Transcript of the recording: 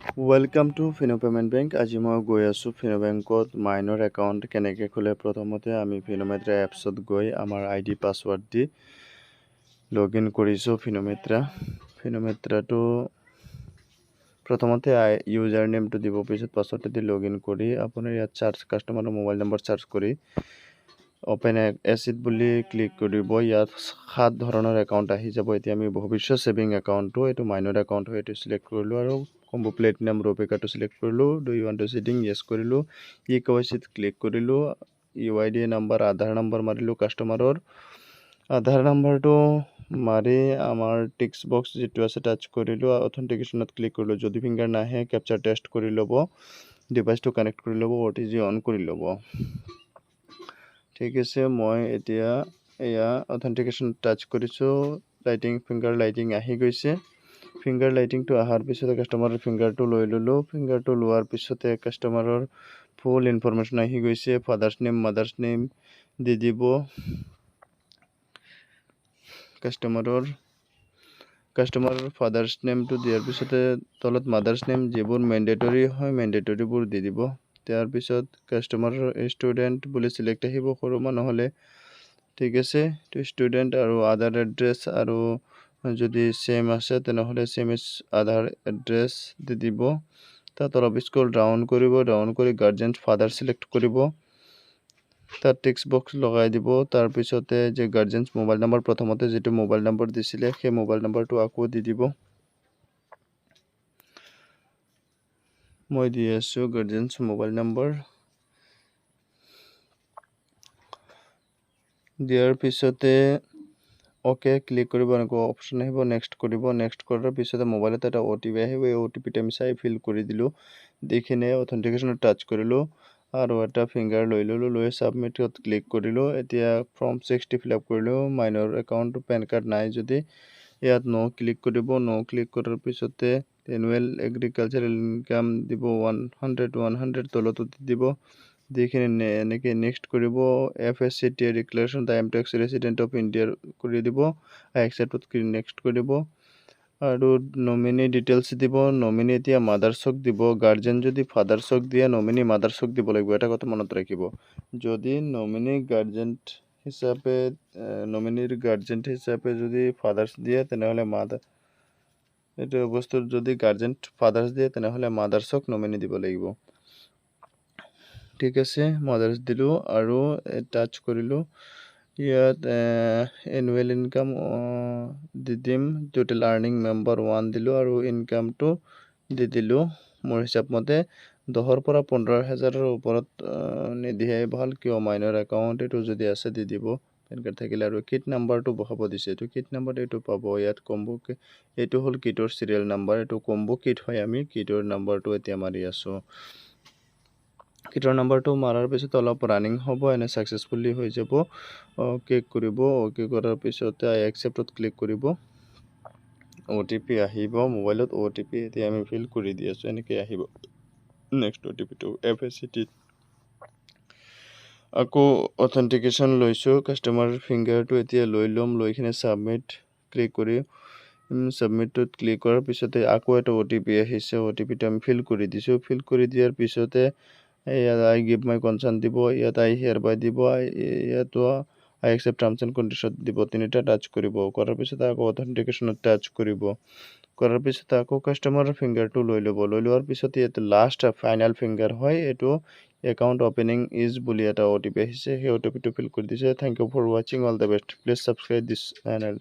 Welcome to Fino Payment Bank. আজি মই গৈ আছোঁ ফিন' বেংকত মাইনৰ একাউণ্ট কেনেকৈ খোলে। প্ৰথমতে আমি ফিন'মিত্ৰা এপছত গৈ আমাৰ ID, password the log in কৰিছোঁ ফিন'মিত্ৰা। ফিন'মিত্ৰাটো প্ৰথমতে ইউজাৰ নেমটো দিব, পিছত পাছৱৰ্ডটো দি লগ ইন কৰি আপোনাৰ ইয়াত চাৰ্চ, কাষ্টমাৰৰ মোবাইল নম্বৰ চাৰ্চ কৰি অ'পেন এচিড বুলি ক্লিক কৰিব। ইয়াত সাত ধৰণৰ একাউণ্ট আহি যাব। এতিয়া আমি ভৱিষ্যত ছেভিং একাউণ্টটো, এইটো মাইনৰ একাউণ্ট হয়, এইটো চিলেক্ট কৰিলোঁ আৰু কম্বো প্লেটিনাম ৰুপে কাৰ্ডটো চিলেক্ট কৰিলোঁ। Do you want to seeding, yes কৰিলোঁ। ই কেৱাইচিত ক্লিক কৰিলোঁ। ইউআইডি নাম্বাৰ, আধাৰ নাম্বাৰ মাৰিলোঁ। কাষ্টমাৰৰ আধাৰ নাম্বাৰটো মাৰি আমাৰ টিক্স বক্স যিটো আছে টাচ কৰিলোঁ, অথেণ্টিকেশ্যনত ক্লিক কৰিলোঁ। যদি ফিংগাৰ নাহে, কেপচাৰ টেষ্ট কৰি ল'ব, ডিভাইচটো কানেক্ট কৰি ল'ব, অ'টিজি অন কৰি ল'ব। ঠিক আছে, মই এতিয়া এয়া অথেণ্টিকেশ্যন টাচ কৰিছোঁ। লাইটিং, ফিংগাৰ লাইটিং আহি গৈছে। ফিংগাৰ লাইটিংটো অহাৰ পিছতে কাষ্টমাৰৰ ফিংগাৰটো লৈ ল'লোঁ। ফিংগাৰটো লোৱাৰ পিছতে কাষ্টমাৰৰ ফুল ইনফৰমেশ্যন আহি গৈছে। ফাদাৰ্ছ নেম, মাদাৰ্ছ নেম দি দিব। কাষ্টমাৰৰ ফাদাৰ্ছ নেমটো দিয়াৰ পিছতে তলত মাদাৰ্ছ নেম, যিবোৰ মেণ্ডেটৰী হয়, মেণ্ডেটৰীবোৰ দি দিব। তাৰপিছত কাষ্টমাৰৰ ষ্টুডেণ্ট বুলি চিলেক্ট আহিব সৰু মানুহ হ'লে। ঠিক আছে, তো ষ্টুডেণ্ট আৰু আদাৰ এড্ৰেছ আৰু যদি ছেম আছে, তেনেহ'লে ছেম এজ আধাৰ এড্ৰেছ দি দিব। তাত অলপ স্ক্ৰল ডাউন কৰিব। ডাউন কৰি গাৰ্জেন ফাদাৰ চিলেক্ট কৰিব, তাত টিক্স বক্স লগাই দিব। তাৰপিছতে যে গাৰ্জেনছ মোবাইল নম্বৰ, প্ৰথমতে যিটো মোবাইল নম্বৰ দিছিলে, সেই মোবাইল নম্বৰটো আকৌ দি দিব। মই দি আছোঁ গাৰ্জেনছ মোবাইল নম্বৰ। দিয়াৰ পিছতে অ'কে ক্লিক কৰিব। এনেকুৱা অপশ্যন আহিব, নেক্সট কৰিব। নেক্সট কৰাৰ পিছতে মোবাইলত এটা অ'টিপি আহিব। এই অ'টিপিটো আমি চাই ফিল কৰি দিলোঁ। দি কিনে অথেণ্টিকেশ্যনত টাচ কৰিলোঁ আৰু এটা ফিংগাৰ লৈ ল'লোঁ। লৈ ছাবমিটত ক্লিক কৰিলোঁ। এতিয়া ফৰ্ম 60 ফিল আপ কৰিলোঁ। মাইনৰ একাউণ্ট, পেন কাৰ্ড নাই যদি ইয়াত ন' ক্লিক কৰিব। ন' ক্লিক কৰাৰ পিছতে এনুৱেল এগ্ৰিকালচাৰেল ইনকাম দিব 100, 100 তলতো দি দিব। দি কিনে এনেকৈ নেক্সট কৰিব। FSCT declaration, I am tax resident of ইণ্ডিয়াৰ কৰি দিব। আই একচেপ্টত নেক্সট কৰিব আৰু নমিনী ডিটেইলছ দিব। নমিনী এতিয়া মাদাৰ্ছক দিব। গাৰ্জেন যদি ফাদাৰ্ছক দিয়ে, নমিনী মাদাৰ্ছক দিব লাগিব। এটা কথা মনত ৰাখিব, যদি নমিনী গাৰ্জেণ্ট হিচাপে, নমিনীৰ গাৰ্জেণ্ট হিচাপে যদি ফাদাৰ্ছ দিয়ে, তেনেহ'লে মাদাৰ, এইটো বস্তুত যদি গাৰ্জেণ্ট ফাদাৰ্ছ দিয়ে, তেনেহ'লে মাদাৰ্ছক নমিনী দিব লাগিব। ঠিক আছে, মাদাৰ্ছ দিলোঁ আৰু টাচ কৰিলোঁ। ইয়াত এনুৱেল ইনকাম দি দিম। টোটেল আৰ্নিং মেম্বাৰ 1 দিলোঁ আৰু ইনকামটো দি দিলোঁ। মোৰ হিচাপ মতে 10ৰ পৰা 15 হাজাৰৰ ওপৰত নিদিয়াই ভাল। কিয়? মাইনৰ একাউণ্ট এইটো। যদি আছে দি দিব, পেন কাৰ্ড থাকিলে। আৰু কিট নাম্বাৰটো বহাব দিছে। এইটো কিট নাম্বাৰ, এইটো পাব ইয়াত কম্বো। এইটো হ'ল কিটৰ চিৰিয়েল নাম্বাৰ। এইটো কম্বো কিট হয়। আমি কিটৰ নাম্বাৰটো এতিয়া মাৰি আছোঁ। কিটৰ নাম্বাৰটো মাৰাৰ পিছত অলপ ৰানিং হ'ব, এনে ছাকচেছফুলি হৈ যাব। অ'কে কৰিব। অ'কে কৰাৰ পিছতে আই একচেপ্টত ক্লিক কৰিব। অ'টিপি আহিব মোবাইলত। অ'টিপি এতিয়া আমি ফিল কৰি দি আছোঁ। এনেকৈ আহিব নেক্সট অ'টিপিটো। এফএছচিটিত আকৌ অথেণ্টিকেশ্যন লৈছোঁ। কাষ্টমাৰ ফিংগাৰটো এতিয়া লৈ ল'ম। লৈ কিনে ছাবমিট ক্লিক কৰি, ছাবমিটটোত ক্লিক কৰাৰ পিছতে আকৌ এটা অ'টিপি আহিছে। অ'টিপিটো আমি ফিল কৰি দিছোঁ। ফিল কৰি দিয়াৰ পিছতে ইয়াত আই গিভ মাই কনচাৰ্ণ দিব, ইয়াত আই হেয়াৰ বাই দিব, ইয়াতো আই একচেপ্ট টাৰ্মছ এণ্ড কণ্ডিশ্যন দিব। তিনিটা টাচ কৰিব। কৰাৰ পিছত আকৌ অথেণ্টিকেশ্যনত টাচ কৰিব। কৰাৰ পিছত আকৌ কাষ্টমাৰৰ ফিংগাৰটো লৈ ল'ব। লৈ লোৱাৰ পিছত ইয়াত লাষ্ট ফাইনেল ফিংগাৰ হয় এইটো। একাউণ্ট অ'পেনিং is বুলি এটা অ'টিপি আহিছে। সেই অ'টিপিটো ফিল কৰি দিছে। Thank you for watching, all the best, please subscribe this channel.